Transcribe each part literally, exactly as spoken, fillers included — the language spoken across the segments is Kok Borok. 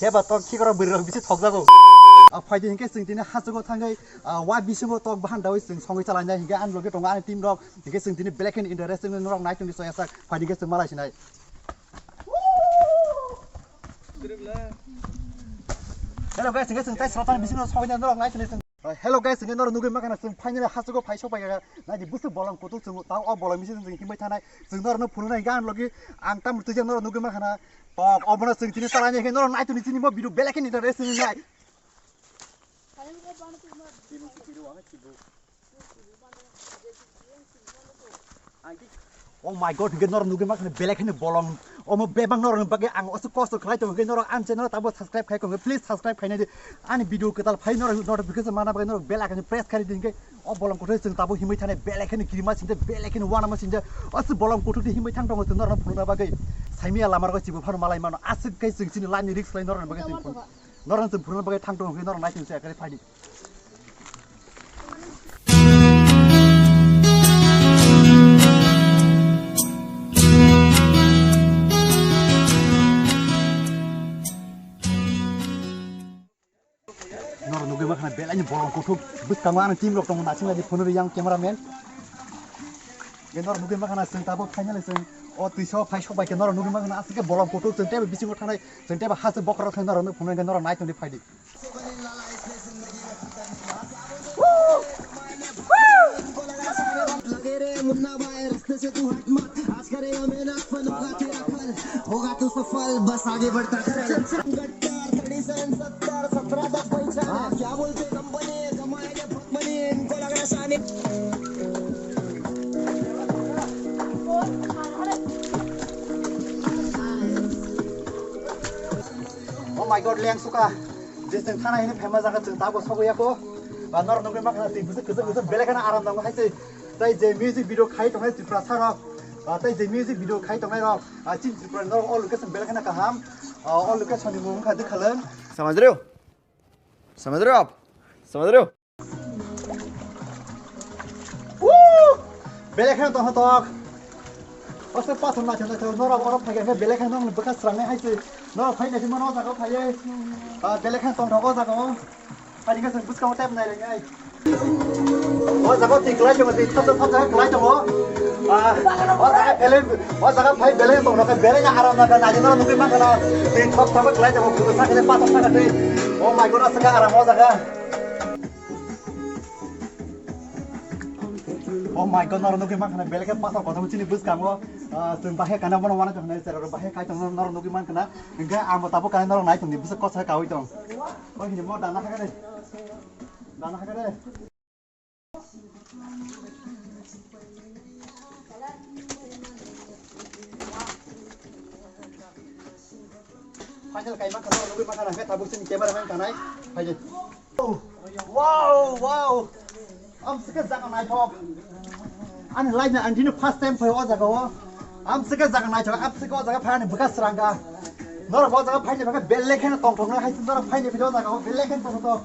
Heba tok khikrok bwrwirok bisi thokjago. A, phaidi hinkhe chwng tini hachugo thangwi, a, wa bisingo tok bahan dawi chwng songwi chalainai hinkhe ani logi tongo ani team rok. Hinkhe chwng tini belai kheno interesting norok nai tongdi soya sak. Phaidi hinkhe chwng malai sinai. Hello guys, hinkhe chwng tai srotani bisingo songwi norok nai tongdi chwng. Hello guys, hinkhe norok nugwi mankha na chwng finally hachugo phai sokpai kha. Naidi bwswk bolong kuthuk chwng tao o bolong bisingo chwng himwi thanai. Chwng norokno phunuknai hinkhe ani logi ang tamo twijak norok nugwi mankha na. Tok, obono chwng tini chalainai hinkhe norok nai tongdi chini bo video belai kheno interesting nai. Oh my God, hinkhe norok nugwi mankha na belai kheno bolong. Omo bebak norokni bagwi ang aswk kosto khlai tongo, hinkhe norok ani channel tabo subscribe khai tongkhe, please subscribe khainai di. Ani video kwtal phai norok notification mana bagwi norok bell icon press khai di hinkhe o bolong kuthuk chwng tabo himwi thanai belai kheno kirima sinjak, belai kheno uanama sinjak. Aswk bolong kuthuk di himwi thang tongo chwng norokno phunukna bagwi. Saimia lama rogo chibo phano malai mano, aswk khe chwng chini life ni risk lai norokni bagwi chwng phun-, norokno chwng phunukna bagwi thang tongo hinkhe norok nai tongdi soya khe phaidi. Norok nugwi mankha na belai ni bolong kuthuk bwskango ani team rok tongo naising lai di phunuknai yang cameraman. Norok nugwi mankha na chwng tabuk finally chwng o twiso phai sokbai khe norok nugwi mankha na aswk khe bolong kuthuk chwng teibo bisingo thanai chwng teibo haste bokhorok thai norok nugwi phunuknai norok nai tongdi phaidi. लगे रे मुन्ना भाई, रास्ते से तू हट मत। आज करेगा मेहनत, फल होगा तेरा कल, होगा तू सफल, बस आगे बढ़ता चल। गट्टर, थर्टी सेवन, सत्तर, सत्रह, दस पैसा। हाँ, क्या बोलते कंपनी, कमाएंगे फक मनी, इनको लग रहा शानी। Oh my God, leng suka. Je chwng thana hino phaima jaga chwng tabuk sogwi ya kho. Ba norok nugwi mankha na twi bwswk kwchwk kwchwk belai kheno aram nango hai se. Tai je music video khai tongnai Tripura sarok. Ba tai je music video khai tongnai rok. Ah, chini Tripura ni norok o location belai kheno kaham. Ah, o location ni mung wngkha Dikhalang. समझ रहे हो? समझ रहे हो आप? समझ रहे हो? Woo! Belai kheno tongkha tok. Aswk pathor naithok naithok norok oro phai khe belai kheno nokni bwkha srangnai hai se. Norok phai naising mano o jaga o phaiwi. Ah, belai kheno tongthok o jaga o. Phai khe chwng bwskango tep nai rwnai. O jaga o twi kwlai tongo, twi thop thop jaga kwlai tongo. Ah, o jaga belai, o jaga phai belai tongthok khe belai no aram nangkha naidi norok nugwi mankha na. Twi thop thop kwlai tongo, kwbangsa khe pathor saka twi. Oh my God, aswk aram o jaga. Oh my God, norok nugwi mankha na belai khe pathor kotor chini bwskango, ah, chwng bahai kana bono wana tongna chera bahai kai tongna norok nugwi mankha na. Hinkhe ang bo tabuk kana norok nai tongdi bwswk kosa kaui tong. Oi hini mo dana hakare. Dana hakare. Final kaima khana, lugui ma khana, khe tabuk sini camera man kanai. Phaidi. Wow, wow. Amsike jaga naithok. Ani life ni ang dino first time phai o jaga o. Amsike jaga naithok, amsike o jaga phai ani bwkha srangkha. Norok o jaga phaini bagwi belai kheno tongthok nai hai norok phaini phai o jaga o belai kheno tongthok.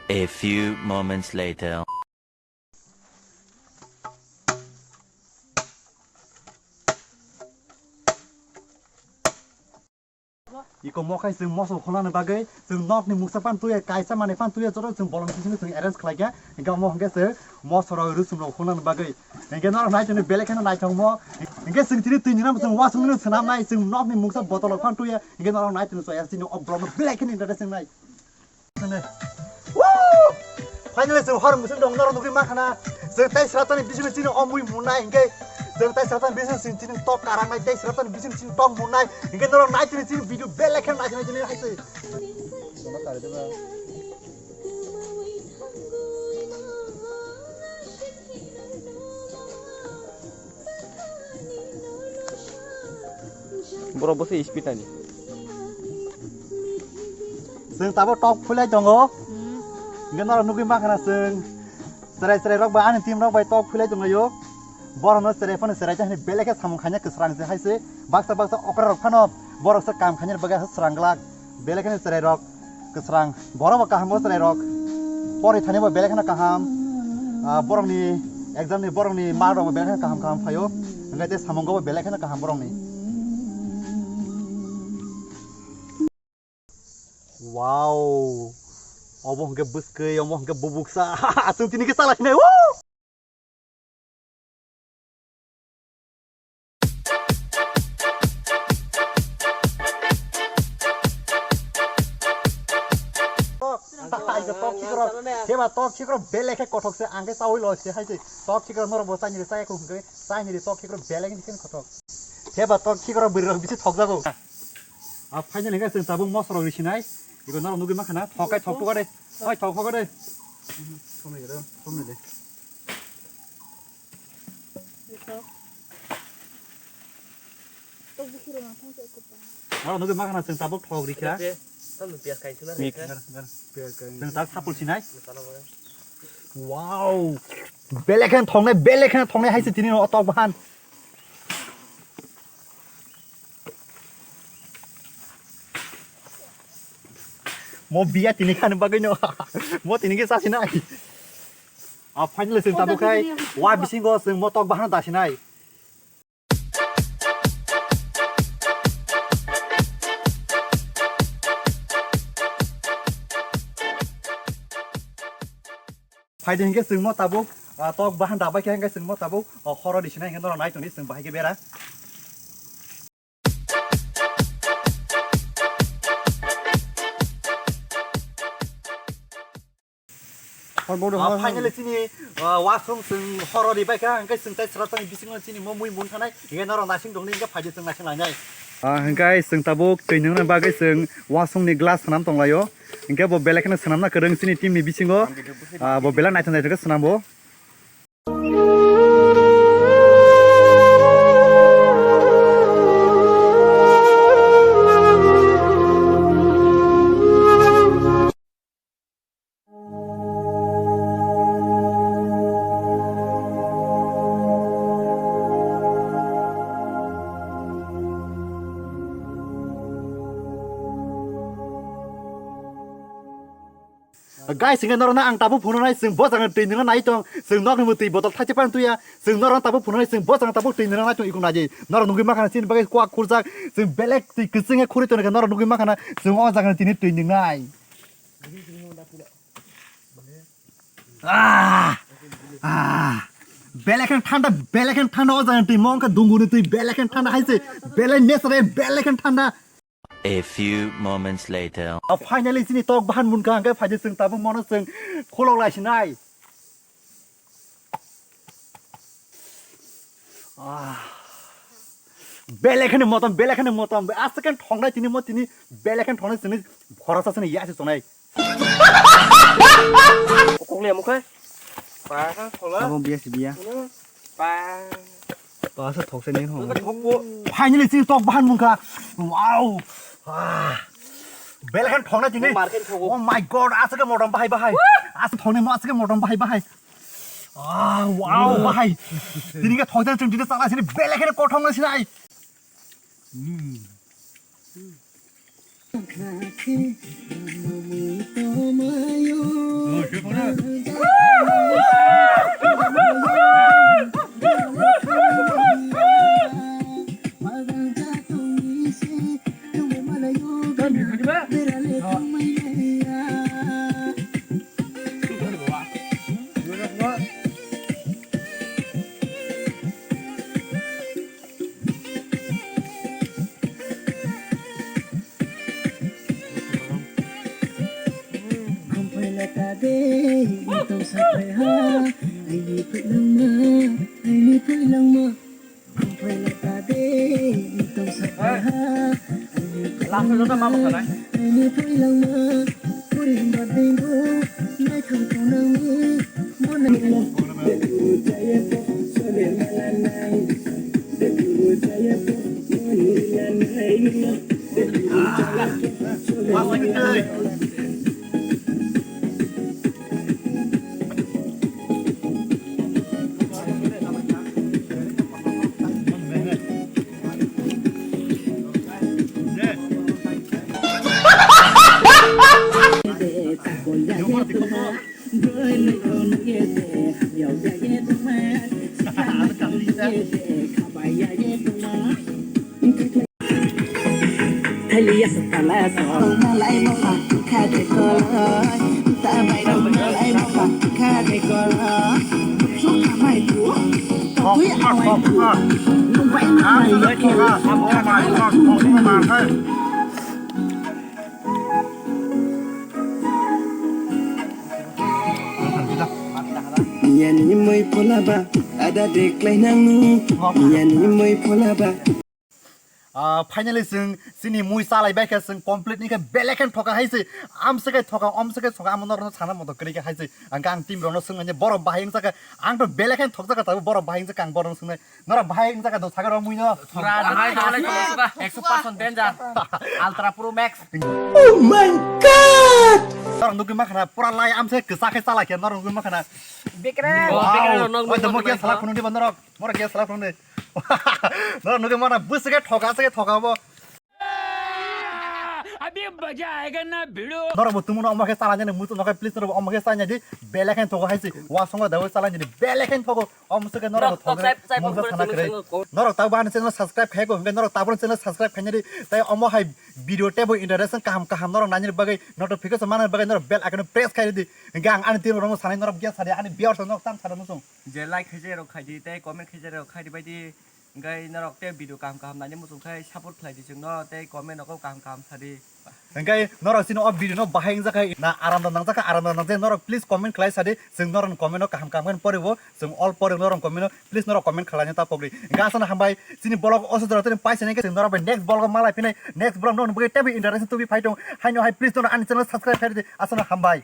A few moments later. Iko mo khai chwng mosok khulnani bagwi chwng nokni muksa phan tuya, kaisa manwi phan tuya, joto chwng bolong simi chwng arrange khlai kha. Hingke omo hingke chwng mosok rok rwchwng rok khulnani bagwi. Hingke norok nai tongni belai kheno naithokmo. Hingke chwng tini twi nwnam chwng wasung nwnwi swnam nai, chwng nokni muksa botol rok phan tuya. Hingke norok nai tongni chwng chini o vlog no belai kheno interesting nai. Woo! Finally, chwng hor mwswng dong, norok nugwi mankha na. Chwng tei sratani bisingni chini omwi munai, hingke chwng tei sratani bisingni chini, chini tok karang nai, tei sratani bisingni chini tok munai, hingke norok nai chini, chini video belai khe nai chini, chini hai se. Borok bwsai speed ani. Chwng tabuk tok phulai tongo. Hmm. Hingke norok nugwi mankha na chwng. Chwrai chwrai rok bai ani team rok bai tok phulai tonglaio. Borokno chwrai phano chwrai tei hwnwi belai khe samung khaina kwsrang se hai se. Baksa baksa okra rok phano borok se kam khainani bagwi aswk swrang glak. Belai kheno chwrai rok kwsrang, borok bo kaham bo chwrai rok. Pori thani bo belai kheno kaham. Ah, borokni exam ni, borokni mark rok bo belai kheno kaham kaham phaio. Hingke tei samung bo belai kheno kaham borokni. Wow. Obo hingke bwskwi, omo hingke bubuksa. Chwng tini khe chala sinai. Woo! Tok khikrok, keba tok khikrok belai khe kothok se, ang khe chaui lo se hai se. Tok khikrok norok bo chaini ri chaya kho hwnkhe, chaini ri tok khikrok belai khe kothok. Keba tok khikrok bwrwi rok bisi thok jago. A, finally hingke chwng tabuk mosok rok risinai. Iko norok nugwi mankha na, thok kai thok thok de. Oi, thok thok de. Somni de, somni de. Norok nugwi mankha na, chwng tabuk thok rikha. Tamo piyas kain suna rikha. Chwng tabuk sapul sinai. Wow. Belai khe thoknai, belai khe thoknai hai se tini o tok bahan. Mo biya tini khan bagwi no. Mo tini khe sasi nai. A finally chwng tabuk khai wa bisingo chwng mo tok bahano dasi nai. Phaidi hingke chwngmo tabuk, ah, tok bahan dabai khe hingke chwngmo tabuk, ah, horo di sinai hingke norok nai tongdi chwng bahai khe bera. Ah, finally chini, ah, wasung chwng horo di bai kha hingke chwng tai sra tani bisingo chini mo mui mun thanai hingke norok naising tongdi hingke phaidi chwng naising lainai. Ah, hingke chwng tabuk twi nungna bagwi chwng wasung ni glass swnam tonglaio. Hingke bo belai kheno swnamna kwrwng chini team ni bisingo, ah, bo belai naithok naithok khe swnam bo. Guys, hingke norokno ang tabuk phunuknai, chwng bo jagani twi nungna nai tong, chwng nokni bo twi botol thaise phano tuya, chwng norokno tabuk phunuknai, chwng bo jagani tabuk twi nungna nai tong, iko naidi, norok nugwi mankha na chini bagwi kwak khurjak, chwng belek twi kwchwng khe khurwi tongkha, norok nugwi mankha na chwng o jagani tini twi nungnai. Ah! Ah! Belek khe thanda, belek khe thanda, o jagani twi mo wngkha dunguni twi, belek khe thanda hai se, belek natural, belek khe thanda. A few moments later. Ah, finally chini tok bahan munkha, hingke phaidi chwng tabuk mono chwng khulok lai sinai. Ah. Belek khe motom, belek khe motom. Aswk khe thongnai tini mo tini, belek khe thongnai tini khoroksa sini yasi sonai. Kokle mo khe. Pa kha thola. Abo biya si biya. Pa. Pa sa thok se neng thong. Finally chini tok bahan munkha. Wow. Ah. Belek khe thongnai tini. Mar khe thogo. Oh my God, aswk khe motom bahai bahai. Aswk thongnai mo aswk khe motom bahai bahai. Ah, wow, bahai. Tini khe thokjak chwng tini chala sini belek khe kothong sinai. Hmm. Saphaiha, aini phailangma, aini phailangma, ang phaila ta de, tong saphaiha, aini phailangma, aini phailangma, puring badingo, naithok tonangni, bonai. Miyani moi phola ba, ada de klai nang ni. Miyani moi phola ba. Ah, finally, chwng chini mui chalai bai khe chwng complete ni khe belai khe thoka hai se. Am se khe thoka, om se khe thoka, amo norno sana moto kwrwi khe hai se. Ang khe ang team rokno swngmani borok bahai wngsa khe, ang to belai khe thokjak kha, tabuk borok bahai wngsa khe ang borokno swngnai. Norok bahai wngsa khe do sagar rok mui no. Pura bahai, bahai, bahai, bahai, ekso percent danger. Ultra Pro Max. Oh my God! Norok nugwi ma khana pura lai am se kwchak khe chalai khe norok nugwi ma khana. Bekra. Wow. Bekra rok nok oi to nugwi mo ma khe khana. Salak phunuk di ba norok. Mora khe salak phunuk di. Norok nugwi ma khana bwswk khe thoka se khe thoka bo. अभी मजा आएगा ना भिड़ो। Norok bo tumu no omo khe chalai nani muchung no khe please norok bo omo khe chalai nani di. Belai khe thogo hai se. Wa songo da chalai nani belai khe thogo. Om se khe norok norok thok chai, chai mungsa bang sana bang kre. Norok ta bani channel subscribe khai ko, hwnkhe norok ta bani channel subscribe khai nari. Tai omo hai video tebo interesting kaham kaham norok nani bagwi notification mana bagwi norok bell icon press khai di. Hwnkhe ang ani team rok sanai norok ge sadi ani viewers norok tam sada musung. Je like khai je rok khai di, tai comment khai je rok khai di bai di. Hwnkhe norok te video kaham kaham nani musung khai support khlai di chwngno, tei comment rok kaham kaham sadi. Hwnkhe norok chini o video no bahai wngjakha na aram da nangjak kha, aram da nangjak norok please comment khlai sadi, chwng norok comment no kaham kaham khe poribo, chwng all poribo norok comment no, please norok comment khlai ta pokri. Hwnkhe asano hambai chini vlog o sojora tini paisa nai khe chwng norok bai next vlog o malai phinai, next vlog no nugwi tebo interesting tubi phai tong, haino hai please norok ani channel subscribe khai di, asano hambai.